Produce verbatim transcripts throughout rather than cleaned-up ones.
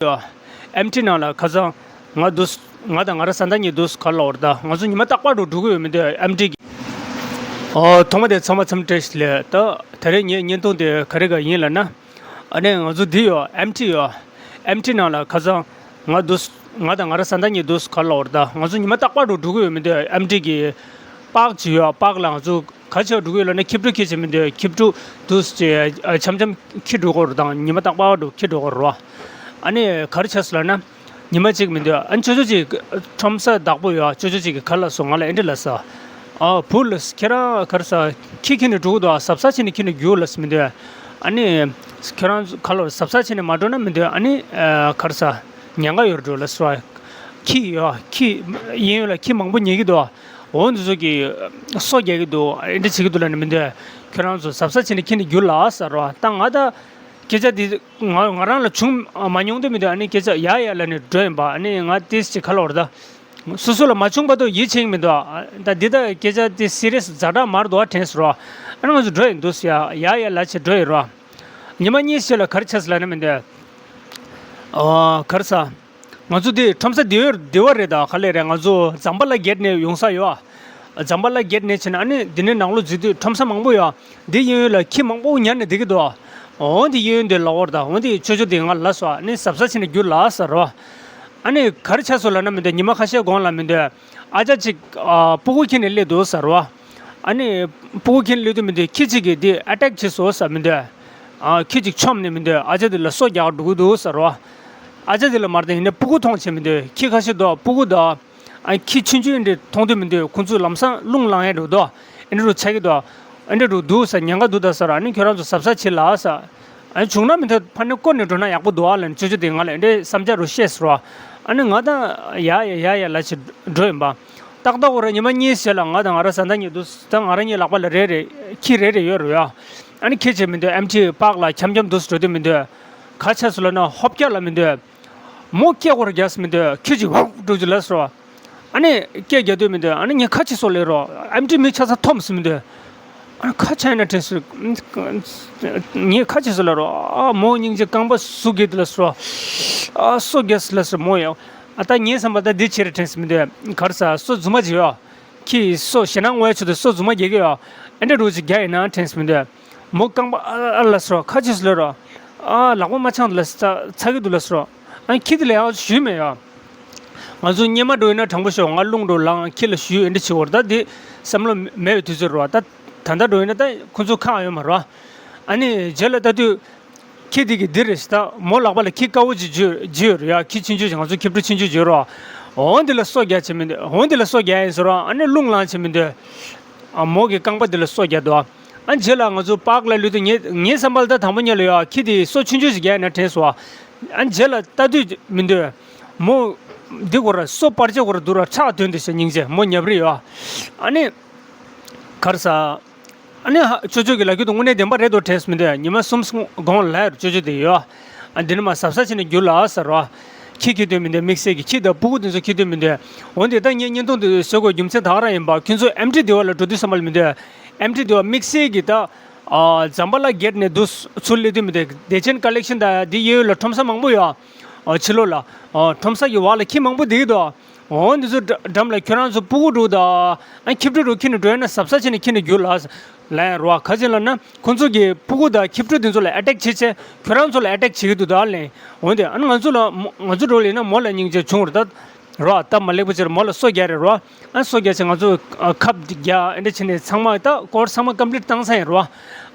ཡོད། ཨེམ་ཊི་ནང་ལ་ཁ་སང་ང་འདུག་ང་དང་ང་ར་བཟའ་ཟླ་གཉིས་འདུག་ག་ལ་བར་ད་ང་ཚོ་ཉི་མ་རྟག་པར་དུ་འགྲོ་གི་ཡོད་མི་འདུག་ཨེམ་ཊི་གི། ཨོ་ཐོག་མ་དེ་ཚང་མ་འཚམས་འདྲི་ཞིག་ལས་ད་དེ་རིང་ངའི་བརྙན་ཐུང་དེ་ག་རེ་ག་ཡིན་ལབ་ན། ཨ་ནི་ང་ཚོ་འདི་ཡོད་ཨེམ་ཊི་ཡོད། ཨེམ་ཊི་ནང་ལ་ཁ་སང་ང་འདུག་ང་དང་ང་ར་བཟའ་ཟླ་གཉིས་འདུག་ག་ལ་བར་ད་ང་ཚོ་ཉི་མ་རྟག་པར་དུ་འགྲོ་གི་ཡོད་མི་འདུག་ཨེམ་ཊི་གི་པཱག་ཅིག་ཡོད། པཱག་ལ་ང་ཚོ་ག་ཆེ་འགྲོ་གི་ཡོད་ལབ་ན་ཁྱི་ཕྲུག་ཁྱི་བྱེད་མི་འདུག་ཁྱི་ཕྲུག་འདུག་ཅེས་འཆམ་འཆམ་ཁྱི་འགྲོ་གོ་རུ་དང་ཉི་མ་རྟག་པར་འགྲོ་ཁྱི་འགྲོ་གོ་རུ་བ། ཨ་ནི་ག་རེ་བྱས་སོང་ལབ་ན། ཉི་མ་གཅིག་མི་འདུག་ཨ་ནི་ཅོ་ཅོ་ཅིག་ཁྲོམ་ས་བདག་པོ་ཡོད། ཅོ་ཅོ་ཅིག་གིས་ག་ལབ་སོང་ང་ལ་ཨེ་འདྲ་ལབ་ས། ཨ་བུ་ལགས་ཁྱེད་རང་ག་རེ་ཟ་ཁྱི་ཁྱེར་ནས་འགྲོ་གི་འདུག་ཨ་གཟབ་གཟབ་བྱས་ནས་ཁྱེར་ནས་རྒྱུགས་ལབ་ས་མི་འདུག་ཨ་ནི་ཁྱེད་རང་ག་ལ་གཟབ་གཟབ་བྱས་ནས་མ་འགྲོ་ན་མི་འདུག་ཨ་ནི་ག་རེ་ཟ་ཉེན་ཁ་ཡོད་འགྲོ་ལབ་སོང་ཨ། ཁྱི་ཡོད་ཁྱི་གཡས་གཡོན་ལ་ཁྱི་མང་པོ་ཉལ་གི་འདུག་འོ་འདི་ཚོ་གིས་སོ་རྒྱག་གི་འདུག་ཨེ་འདྲ་བྱེད་ཀྱི་འདུག་ལབ་ནས་མི་འདུག་ཁྱོད་རང་ཚོ་གཟབ་གཟབ་བྱས་ནས་ཁྱེར་ནས་རྒྱུགས་ལབ་ཟེར་རོ། ད་ང་ད་སྐད་ཆ་འདི་ང་ང་རང་ལ་བྱུང་མ་མྱོང་དུས་མི་འདུག་ཨ་ནི་སྐད་ཆ་ཡ་ཡ་ལབ་ནས་འགྲོ་ཡིན་པ། ཨ་ནི་ང་ཏིས་ཅིག་ག་ལ་བར་ད་སོ་སོ་ལ་མ་བྱུང་བར་དུ་ཡིད་ཆེས་ཀྱི་མི་འདུག་ད་འདི་ད་སྐད་ཆ་འདི་སི་རི་ཡས་ཛ་དྲག་མར་འདུག་ཨ་དྲན་སོང་རོ། ཨ་ནི་ང་ཚོ་འགྲོ་ཡིན་འདུག་ཡ་ཡ་ཡ་ལབ་བྱས་འགྲོ་ཡིན་རོ། ཉི་མ་གཉིས་ཤིག་ལ་ག་རེ་བྱས་ལབ་ན་མི་འདུག་ཨོ་ག་རེ་ཟ། ང་ཚོ་འདི་ཁྲོམ་ས་འདི་འོས་འདི་བ་རེད་ད་ག་ལེ་རེད། ང་ཚོ་ཛམ་བྷ་ལ་གེ་ཊི་ནས་ཡོང་ས་ཡོད། ཛམ་བྷ་ལ་གེ་ཊི་ནས་ཕྱིན་ཨ་ནི་འདི་ནས་ནང་ལོགས་འཛུལ་དུས་ཁྲོམ་ས་མང་པོ་ཡོད། འདི་གཡས་གཡོན་ལ་ཁྱི་མང་པོ་ཉར་ནས་བསྡད་ཀྱི་འདུག་འོ་འདི་གཡས་གཡོན་འདི་ལ་འོར་ད་འོ་འདི་ཅོ་ཅོ་འདི་ང་ལ་སོ་ཨ་ནི་གཟབ་གཟབ་བྱས་ནས་རྒྱུགས་ལབ་ཟེར་རོ། ཨ་ནི་ག་རེ་བྱས་སོང་ལབ་ན་མི་འདུག་ཉི་མ་ཁ་ཤས་གོང་ལ་མི་འདུག་ཨ་ཅག་ཅིག་ཨ་སྤུ་གུ་ཁྱེར་ནས་སླེབས་འདུག་ཟེར་རོ། ཨ་ནི་སྤུ་གུ་ཁྱེར་ནས་སླེབས་དུས་མི་འདུག་ཁྱི་གཅིག་གིས་འདི་ཨེ་ཊེག་བྱས་སོང་ཟེར་མི་འདུག་ཨ་ཁྱི་གཅིག་མཆོངས་ནས་མི་འདུག་ཨ་ཅག་འདི་ལ་སོ་རྒྱག་འགྲོ་གི་འདུག་ཟེར་རོ། ཨ་ཅག་འདི་ལ་མར་ད་ཡིན་ན་སྤུ་གུ་མཐོང་བྱས་མི་འདུག་ཁྱི་ཁ་ཤས་འདུག་སྤུ་གུ་འདུག་ཨ་ཁྱི་ཆུང་ཆུང་འདི་མཐོང་དུས་མི་འདུག་ཁོང་ཚོ་ལམ་སང་རླུང་ལངས་ཡས་འགྲོ་འདུག་ཨེ་འདྲ་རུ་ཆགས་ཀྱི་འདུག་ཨེ་འདྲ་རུ་འདུག་ཟེར་ཉེན་ཁ་འདུག་ད་ཟེར་ཨ་ནི་ཁྱོད་རང་ཚོ་གཟབ་གཟབ་བྱེད་ལ་ཟེར། ཨ་ནི་བྱུང་ན་མི་འདུག་ཕར་ནས་སྐོར་ནས་འགྲོ་ན་ཡག་པོ་འདུག་ཨ་ལབ་ནས་ཅོ་ཅོ་དེ་ང་ལ་ཨེ་འདྲའི་བསམ་འཆར་རུ་བཤད་ཟེར་བ། ཨ་ནི་ང་ད་ཡ་ཡ་ཡ་ཡ་ལབ་བྱས་འགྲོ་ཡིན་པ། ཏག་ཏག་འོ་ར་ཉི་མ་གཉིས་ཤིག་ལ་ང་དང་ང་ར་བཟའ་ཟླ་གཉིས་འདུག་ད་ང་ར་གཉིས་ལག་པ་ལ་རེ་རེ་ཁྱི་རེ་རེ་ཡོད་རེད་ཡ། ཨ་ནི་ཁྱི་བྱེད་མི་འདུག་ཨེམ་ཊི་པཱག་ལ་འཁྱམ་འཁྱམ་འདུག་འགྲོ་དུས་མི་འདུག་ག་ཆགས་སོང་ལབ་ན་ཧོབ་རྒྱག་ལ་མི་འདུག་མོ་སྐད་སྐོར་རྒྱག་ས་མི་འདུག་ཁྱི་གཅིག་ཧོབ་འགྲོ་རྒྱུ་ལ་སོ། ཨ་ནི་སྐད་རྒྱག་དུས་མི་འདུག་ཨ་ནི་ངས་ཁ་ཅིག་སོ་ལབ་རོ། ཨེམ་ཊི་མི་ཆ་ཚང་འཐོམ་སོང་མི་འདུག་ཨ་ནི་ཁ་ཆགས་ན་དྲན་སོང་། ངས་ཁ་ཅིག་སོ་ལབ་རོ། ཨ་མོ་སྙིང་རྗེ་རྐང་པ་ཟུག་གི་འདུག་ལ་སོ། ཨ་སོ་རྒྱག་སོང་ལ་སོ་མོ་ཡ། ཨ་ད་ངའི་བསམ་པ་ད་འདི་ཆེ་རེད་དྲན་སོང་མི་འདུག་ག་རེ་ཟ་སོ་རྫུན་མ་བྱེད་ཡོ། ཁྱི་སོ་ཞེད་སྣང་ངོ་ཡ་ཆུ་དུ་སོ་རྫུན་མ་རྒྱག་གི་ཡོ། ཨེ་འདྲ་རུ་ཅིག་རྒྱག་ཡིན་ན་དྲན་སོང་མི་འདུག་མོ་རྐང་པ་ཨ་ཨ་ལ་སོ་ཁ་ཅིག་སོ་ལབ་རོ། ཨ་ལག་པ་མ་འཆང་དུ་ལ་ཚ་ཚ་གི་འདུག་ལ་སོ། ཨ་ཁྱི་དེ་ལ་ཡང་ཞུས་མེད་ཡོ། ང་ཚོ་སྙེ་མ་འགྲོ་ཡིན་ན་དྲང་པོ་ཤོད། ང་རླུང་འགྲོ་ལངས་ཁྱི་ལ་ཞུས་ཨེ་འདྲ་བྱེད་བར་ད་འདི་བསམ་བློ་མེད་པའི་དུས་ཚོད་རེད་བ། ད་ད་ལྟ་འགྲོ་ཡིན་ན་ད་ཁོ་ཚོ་ཁག་ཡོད་མ་རེད་བ། ཨ་ནི་རྗེས་ལ་ལྟ་དུས་ཁྱི་དེ་གི་འདི་རེད་ཞེས་ད་མོ་ལག་པ་ལ་ཁྱི་དཀར་པོ་ཅིག་བརྗོད་བརྗོད་ཡོད་རེད་ཡ། ཁྱི་ཆུང་ཆུང་ཞིག་ང་ཚོ་ཁྱི་ཕྲུག་ཆུང་ཆུང་བརྗོད་རོགས། འོང་འདི་ལ་སོ་རྒྱག་བྱེད་མི་འདུག་འོང་འདི་ལ་སོ་རྒྱག་ཡིན་ཟེར་རོགས། ཨ་ནི་རླུང་ལངས་བྱེད་མི་འདུག་ཨ་མོ་གི་རྐང་པ་འདི་ལ་སོ་རྒྱག་འདུག་ཨ་རྗེས་ལ་ང་ཚོ་པཱག་ལ་སླེབས་དུས་ངའི་ངའི་བསམ་པ་ལ་ད་དང་པོ་ཉིད་ལ་ཡོད་ཁྱི་དེ་སོ་ཆུང་ཆུང་ཞིག་རྒྱག་ཡིན་ན་དྲན་སོང་། ཨ་རྗེས་ལ་ལྟ་དུས་མི་འདུག་མོ་འདི་སྐོར་སོ་པར་ཆས་སྐོར་འདུག་ར་ཁྲག་ཐོན་འདུག་ཞེས་སྙིང་རྗེ་མོ་ཉབ་རེ་ཡོད། ཨ་ནི་གར་ས། ཨ་ནི་ཧ་ཅོ་ཅོ་གི་ལག་ཁྱེར་དུ་དངོས་གནས་བདེན་པ་རེད་དོ་དྲན་སོང་མི་འདུག་ཉི་མ་གསུམ་གོང་ལ་ཡར་ཅོ་ཅོ་དེ་ཡོད། ཨ་འདི་ནི་མ་གཟབ་གཟབ་བྱས་ནས་རྒྱུགས་ལ་ཟེར་རོ། ཁྱི་ཁྱི་དོན་མི་འདུག་དམིགས་བསལ་གྱི་ཁྱི་དང་ཕྲུ་གུ་དེ་ཚོ་ཁྱི་དོན་མི་འདུག་འོན་ཏེ་ད་ངས་བརྙན་ཐུང་དེ་བཟོ་དགོས་རྒྱུ་མཚན་ད་ག་རང་ཡིན་པ་ཁྱོད་ཚོ་ཨེམ་ཊི་སྡེ་བ་ལ་འགྲོ་དུས་ཙམ་པ་ལ་མི་འདུག་ཨེམ་ཊི་སྡེ་བ་དམིགས་བསལ་གྱི་ད་ཨ་ཛམ་བྷ་ལ་གེ་ཊི་ནས་འདུག་ཚུར་སླེབས་དུས་མི་འདུག་བདེ་ཆེན་ཀ་ལེག་ཤན་དང་འདི་གཡས་གཡོན་ལ་ཁྲོམ་ས་མང་པོ་ཡོད། ཨ་ཕྱི་ལོགས་ལ་ཨ་ཁྲོམ་ས་གི་འོག་ལ་ཁྱི་མང་པོ་བསྡད་ཀྱི་འདུག་འོ་འདི་ཚོ་འགྲམ་ལ་ཁྱོད་རང་ཚོ་ཕྲུ་གུ་འདྲ་དང་ཨ་ཁྱི་ཕྲུག་འདྲ་ཁྱེར་ནས་འགྲོ་ཡ་ན་གཟབ་གཟབ་བྱས་ནས་ཁྱེར་ནས་རྒྱུགས་ལ་ལབ་ཡ་རེད་བ། ག་ཅི་ལབ་ན་ཁོང་ཚོ་གིས་ཕྲུ་གུ་དང་ཁྱི་ཕྲུག་འདི་ཚོ་ལ་ཨེ་ཊེག་བྱེད་ཆེད་ཁྱོད་རང་ཚོ་ལ་ཨེ་ཊེག་བྱེད་ཀྱི་འདུག་ད་ལན། འོན་ཏེ་ཨ་ནི་ང་ཚོ་ལ་མོ་ང་ཚོ་འགྲོ་ལེན་ན་མོ་ལ་སྙིང་རྗེ་བྱུང་རེད་ད་རེད་བ། སྟབས་མ་ལེགས་པ་ཅིག་རེད་མོ་ལ་སོ་རྒྱག་རེད་རེད་བ། ཨ་སོ་རྒྱག་ཆེད་ང་ཚོ་ཨ་ཁབ་རྒྱག་ཨེ་འདྲ་བྱས་ནས་ཚང་མ་ད་སྐོར་ཚང་མ་ཀམ་པི་ལིཊ་བཏང་ཚར་ཡིན་རེད་བ།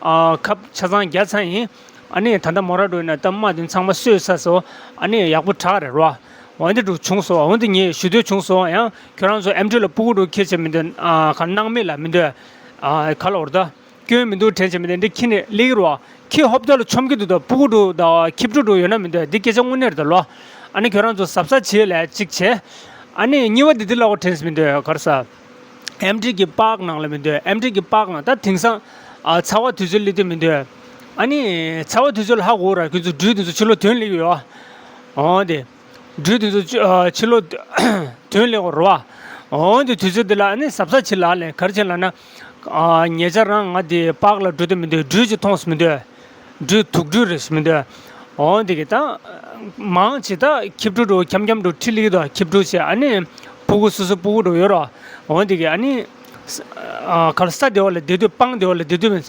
ཨ་ཁབ་ཆ་ཚང་རྒྱག་ཚར་ཡིན། ཨ་ནི་ད་ལྟ་མོ་ར་འགྲོ་ཡིན་ན་ད་རྨ་དེ་ཚང་མ་གསོས་ཚར་སོང་། ཨ་ནི་ཡག་པོ་དྲག་རེད་རོ། འོན་ཏེ་འགྲོ་བྱུང་སོང་། འོན་ཏེ་ངས་ཞུ་འདོད་བྱུང་སོང་། ཡང་ཁྱོད་རང་ཚོ་ཨེམ་ཊི་ལ་ཕྲུ་གུ་འགྲོ་ཁྱེར་བྱེད་མི་འདུག་ཨ་ག་སྣང་མེད་ལ་མི་འདུག་ཨ་ག་ལ་འོར་ད་སྐྱོན་མི་འདུག་དྲན་བྱེད་མི་འདུག་འདི་ཁྱེར་ནས་སླེབས་ཀྱི་རོ། ཁྱི་ཧོབ་ཏེ་ལ་མཆོང་གི་འདུག་ད་ཕྲུ་གུ་འགྲོ་ད་ཁྱི་ཕྲུག་འགྲོ་ཡོད་ན་མི་འདུག་འདི་སྐད་ཆ་དངོས་གནས་རེད་ད་ལོ། ཨ་ནི་ཁྱོད་རང་ཚོ་གཟབ་གཟབ་བྱེད་ལ་གཅིག་བྱས། ཨ་ནི་གཉིས་པ་འདི་འདི་ལ་འོ་དྲན་བྱེད་མི་འདུག་ག་རེ་ཟ། ཨེམ་ཊི་གི་པཱག་ནང་ལ་མི་འདུག་ཨེམ་ཊི་གི་པཱག་ནང་ད་དེང་སང་ཨ་ཚ་བ་དུས་ཚོད་སླེབས་དུས་མི་འདུག་ཨ་ནི་ཚ་བ་དུས་ཚོད་ལ་ཧ་གོ་ར་ཁྱོད་ཚོ་སྦྲུལ་དེ་ཚོ་ཕྱི་ལོགས་ཐོན་སླེབས་ཀྱི་ཡོད། འོ་དེ། སྦྲུལ་དེ་ཚོ་ཕྱི་ཨ་ཕྱི་ལོགས་ཐོན་སླེབས་ཀྱི་རེད་བ། འོ་དེ་དུས་ཚོད་དེ་ལ་ཨ་ནི་གཟབ་གཟབ་བྱེད་ལ་ལས་ག་རེ་བྱེད་ལབ་ན། ཨ་ཉེ་ཆར་རང་ང་དེ་པཱག་ལ་འགྲོ་དུས་མི་འདུག་སྦྲུལ་ཅིག་མཐོང་སོང་མི་འདུག་སྦྲུལ་དུག་སྦྲུལ་རེད་ཟེར་མི་འདུག་འོ་འདི་གི་ད་མང་ཆེ་ད་ཁྱི་ཕྲུག་འགྲོ་འཁྱམ་འཁྱམ་འགྲོ་ཁྲིད་ལིག་དོ་ཁྱི་ཕྲུག་ཆེ་ཨ་ནི་ཕྲུ་གུ་སུ་སུ་ཕྲུ་གུ་འགྲོ་ཡོད་རོ། འོ་འདི་གི་ཨ་ནི་ཨ་ག་ལ་ས་དེ་བ་ལ་བསྡད་དུས་སྤང་དེ་བ་ལ་བསྡད་དུས་མིན།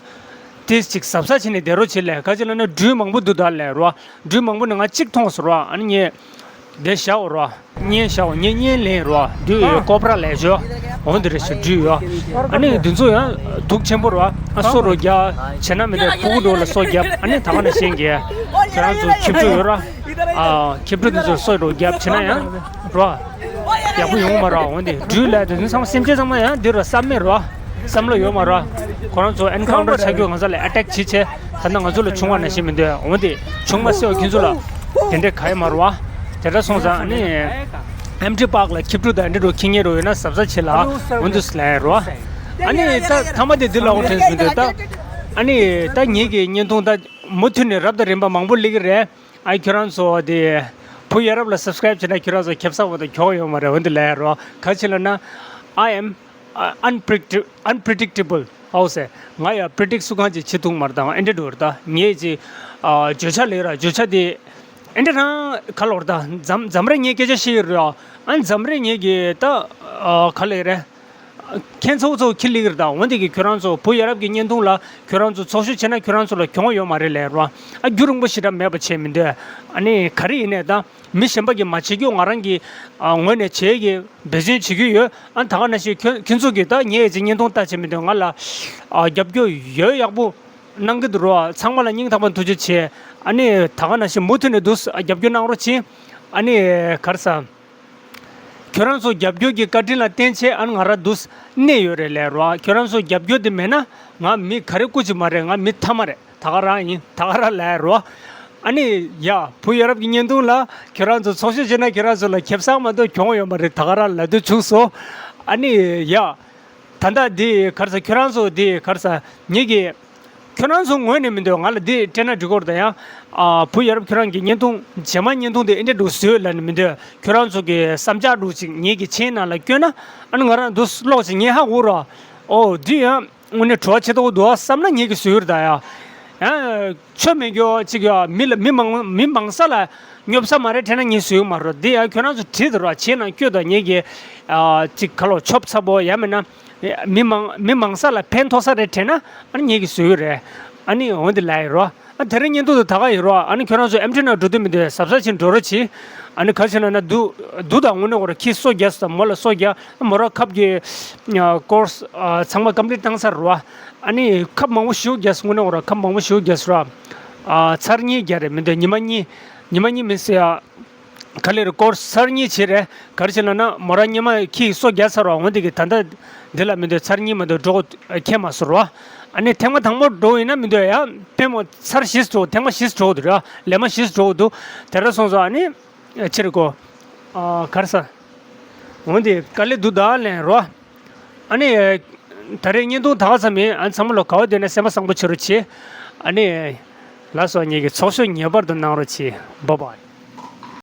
དེ་ཅིག་གཟབ་གཟབ་བྱས་ནས་བསྡད་རོགས་བྱེད་ལས་ག་ཅི་ལ་ན་སྦྲུལ་མང་པོ་འདུག་ད་ལས་རོ། སྦྲུལ་མང་པོ་ནི་ང་གཅིག་མཐོང་སོང་རོ། ཨ་ནི་ངས་དེ་བཞག་འོ་རོ། བརྙན་བཞག་འོ་བརྙན་བརྙན་ལེན་རོ། སྦྲུལ་ཡོད་ཀོ་བྲ་ལས་བྱོས། འོ་འདི་རེད་ཤི་སྦྲུལ་ཡོད། ཨ་ནི་འདི་ཚོ་ཡང་དུག་ཆེན་པོ་རོ། ཨ་སོ་རོ་རྒྱ་བྱས་ན་མི་འདྲ་ཕྲུ་གུ་འགྲོ་ལ་སོ་རྒྱབ་ཨ་ནི་ད་ག་ན་ཤེས་གི་ཁྱེད་རང་ཚོ་ཁྱི་ཕྲུག་ཡོད་རོ། ཨ་ཁྱི་ཕྲུག་འདི་ཚོ་སོ་རོ་རྒྱབ་བྱས་ན་ཡང་རོ། ཡག་པོ་ཡོང་མ་ར། འོན་ཏེ་སྦྲུལ་ལས་དེ་ཚོ་ཚང་མ་སེམས་ཅན་ཚང་མ་ཡང་འདི་ར་བསམ་མེད་ར། བསམ་བློ་ཡོད་མ་ར། ཁོ་རང་ཚོ་ཨེན་ཁའུན་ཊར་ཆགས་རྒྱུ་ང་ཚོ་ལ་ཨེ་ཊེག་བྱེད་ཆེ། ད་ལྟ་ང་ཚོ་ལ་བྱུང་བ་ནང་བཞིན་མི་འདུག་འོན་ཏེ་བྱུང་མ་སྲིད་པ་ཁྱེད་ཚོ་ལ་དེ་འདྲས་ག་ཡོད་མ་ར་བ། དེ་འདྲ་སོང་ཙང་ཨ་ནི་ཨེམ་ཊི་པཱག་ལ་ཁྱི་ཕྲུག་དང་འདྲ་འགྲོ་ཁྱི་ངན་རོ་ཡོད་ན་གཟབ་གཟབ་བྱེད་ལ། འོན་ཏེ་སླེབས་ར་བ། ཨ་ནི་ད་ཐ་མ་དེ་འདི་ལ་འོ་དྲན་མི་འདུག་ད་ཨ་ནི་ད་ངེད་ཀྱི་བརྙན་ཐུང་ད་མུ་མཐུད་ནས་རབ་དང་རིམ་པ་མང་པོ་སླེབས་ཀྱི་རེད། ཨ་ཁྱོད་རང་ཚོ་དེ་བུ་ཡ་རབས་ལ་སབ་སི་ཀ་རེབ་བྱས་ན་ཁྱོད་རང་ཚོ་ཁེ་བཟང་བོ་དང་གྱོང་ཡོད་མ་རེད། འོན་ཏེ་ལས་རོ་ག་ཅི་ལ་ན། I am unpredictable, unpredictable. ཧའོ་སེ། ང་ཡ་པི་རི་ཌིག་སུ་གང་ཅིག་བྱེད་ཐུབ་མ་རེད། ད་ཨེ་འདྲ་འགྲོ་རེད། ད་ངས་ཅི་བརྗོད་བྱ་ལས་ར་བརྗོད་བྱ་དེ་ཨེ་འདྲ་རང་ག་ལོར་ད་འཛམ་འཛམ་རེ་ངས་སྐད་ཆ་བཤད་ཡོད་རེད། ཨ་འཛམ་རེ་ངས་ཀྱི་ད་ག་ལས་རེད། ཁྱེད་ཚོ་ཚོ་ཁྱི་ལིག་རེད། ད་འོན་ཏེ་གི་ཁྱོད་རང་ཚོ་བུ་ཡ་རབས་ཀྱི་བརྙན་ཐུང་ལ་ཁྱོད་རང་ཚོ་ཚོགས་ཞུགས་བྱས་ན་ཁྱོད་རང་ཚོ་ལ་གྱོང་ཡོད་མ་རེད་ལས་རོ། ཨ་རྒྱུ་རིང་པོ་ཞེ་དྲག་མེད་པ་བྱས་མི་འདོད། ཨ་ནི་ག་རེ་ཡིན་ནས་ད་མི་གཞན་པ་གིས་མ་བྱེད་རྒྱུ་ང་རང་གི་ཨ་ངོས་ནས་བྱེད་ཀྱི་འབད་བརྩོན་བྱེད་ཀྱི་ཡོད། ཨ་ད་ག་ནང་བཞིན་ཁྱོད་ཁྱོད་ཚོ་གིས་ད་ངས་ཡ་ཅིག་བརྙན་ཐུང་ལྟ་བྱེད་མི་འདོད། ང་ལ་ཨ་རྒྱབ་སྐྱོར་ཡོད་ཡག་པོ་གནང་གི་འདུག་རོ། ཚང་མ་ལ་སྙིང་ཐག་པ་ཐུགས་རྗེ་ཆེ། ཨ་ནི་ད་ག་ནང་བཞིན་མུ་མཐུད་ནས་འདུག་ཨ་རྒྱབ་སྐྱོར་གནང་རོགས་གྱིས། ཨ་ནི་ག་རེ་ཟ། ཁྱོད་རང་ཚོ་རྒྱབ་སྐྱོར་གྱི་བཀའ་དྲིན་ལ་བརྟེན་བྱས་ཨ་ནི་ང་རང་འདུག་གནས་ཡོད་རེད་ལས་རོ། ཁྱོད་རང་ཚོ་རྒྱབ་སྐྱོར་དེ་མེད་ན་ང་མི་ག་རེ་སྐུ་ཅིག་མ་རེད། ང་མི་ཐ་མ་རེད། ད་ག་རང་ཡིན། ད་ག་རང་ལས་རོ། ཨ་ནི་ཡ་བུ་ཡ་རབས་ཀྱི་བརྙན་ཐུང་ལ་ཁྱོད་རང་ཚོ་ཚོགས་ཞུགས་བྱས་ན་ཁྱོད་རང་ཚོ་ལ་ཁེ་བཟང་མ་གཏོགས་གྱོང་ཡོད་མ་རེད། ད་ག་རང་ལབ་དུས་བྱུང་སོང་། ཨ་ནི་ཡ། ད་ལྟ་འདི་ག་རེ་ཟ། ཁྱོད་རང་ཚོ་འདི་ག་རེ་ཟ། ངེད་ཀྱི་ཁྱོད་རང་ཚོ་ངོས་ནས་མི་འདོད། ང་ལ་འདི་སྤྲད་ན་འགྲིག་གི་རེད། ད་ཡང་ཨ་བུ་ཡ་རབས་ཁྱོད་རང་གི་བརྙན་ཐུང་རྗེས་མ་བརྙན་ཐུང་འདི་ཨེ་འདྲ་འདུག་བཟོས་ལབ་ནས་མི་འདོད། ཁྱོད་རང་ཚོ་གི་བསམ་འཆར་འདྲ་ཅིག་ངེད་ཀྱི་མཆན་ནང་ལ་བསྐྱོན་ན་ཨ་ནི་ང་རང་འདུག་ཀློག་ཅིག་ངས་ཧ་གོ་ར། ཨོ་འདི་ཡང་དངོས་གནས་བྲོ་བ་ཆེ་ཏོག་འདུག་བསམ་ན་ངེད་ཀྱི་བཟོས་ཡོད་རེད། ད་ཡང་ཡང་ཆོ་མེད་རྒྱུ་ཅིག་ཡ་མི་ལ་མི་མང་མི་མང་ས་ལ་སྙོབ་ས་མ་རེད་དྲན་ན་ངས་བཟོས་ཡོད་མ་རེད། འདི་ཡང་ཁྱོད་རང་ཚོ་བྲིས་འདུག་ར། མཆན་ནང་བསྐྱོན་དང་ངེད་ཀྱི་ཨ་ཅིག་ཁ་ལོ་ཆོབ་ཚ་པོ་ཡང་མིན་ན། མི་མང་མི་མང་ས་ལ་ཕན་ཐོགས་ས་རེད་དྲན་ན་ཨ་ནི་ངེད་ཀྱི་བཟོས་ཡོད་རེད། ཨ་ནི་འོན་ཏེ་ལབ་ཡིན་རོ། ཨ་དེ་རིང་བརྙན་ཐུང་དུ་ད་ག་ཡིན་རོ། ཨ་ནི་ཁྱོད་རང་ཚོ་ཨེམ་ཊི་ནང་འགྲོ་འདོད་མི་འདུག་གཟབ་གཟབ་བྱས་འགྲོ་རོགས་གྱིས། ཨ་ནི་ག་རེ་བྱས་ན་ན་དུ་དུ་དང་དངོས་གནས་ཁོ་ར་ཁྱི་སོ་རྒྱག་སོང་། མོ་ལ་སོ་རྒྱག་མོ་ར་ཁབ་ཀྱི་ཀོར་སི་ཚང་མ་ཀམ་པི་ལིཊ་བཏང་ཚར་རོ། ཨ་ནི་ཁབ་མང་པོ་ཞིག་རྒྱག་སོང་། དངོས་གནས་ཁོ་ར་ཁབ་མང་པོ་ཞིག་རྒྱག་སོང་ར། ཚར་གཉིས་རྒྱག་རེད་མི་འདུག་ཉི་མ་གཉིས་ཉི་མ་གཉིས་མིན་ཟེར་ཡ། ག་ལེར་སྐོར་ཚར་གཉིས་བྱས་རེད། ག་རེ་བྱས་ན་ན་མོ་རང་སྔོན་མ་ཁྱི་སོ་བརྒྱབ་ཚར་བ། འོན་ཏེ་གི་ད་ལྟ་འདི་ལ་མི་འདོད། ཚར་གཉིས་མ་གཏོགས་འགྲོ་ཁྱེར་མ་སོང་རོ། ཨ་ནི་ཐེངས་མ་དང་པོ་འགྲོ་ཡིན་ན་མི་འདོད་ཡ། དཔེ་མོ་ཚར་བཞི་འགྲོ། ཐེངས་མ་བཞི་འགྲོ་འདུག་ར། ལས་མ་བཞི་འགྲོ་འདུག་དེ་འདྲ་སོང་ཙང་ཨ་ནི་ཕྱིར་གོ། ཨ་ག་རེ་ཟ། འོན་ཏེ་དཀའ་ལས་འདུག་ད་ལན་རོ། ཨ་ནི་ད་རེས་བརྙན་ཐུང་ད་ག་ཙམ་ཡིན། ཨ་ཚང་མ་ལ་ག་བ་བསྡད་ན་སེམས་པ་བཟང་པོ་བྱེད་རོགས་གྱིས། ཨ་ནི་ལགས་སོ། ངེད་ཀྱི་ཚོགས་ཞུགས་ངེས་པར་དུ་གནང་རོགས་གྱིས། བཱའི་བཱའི།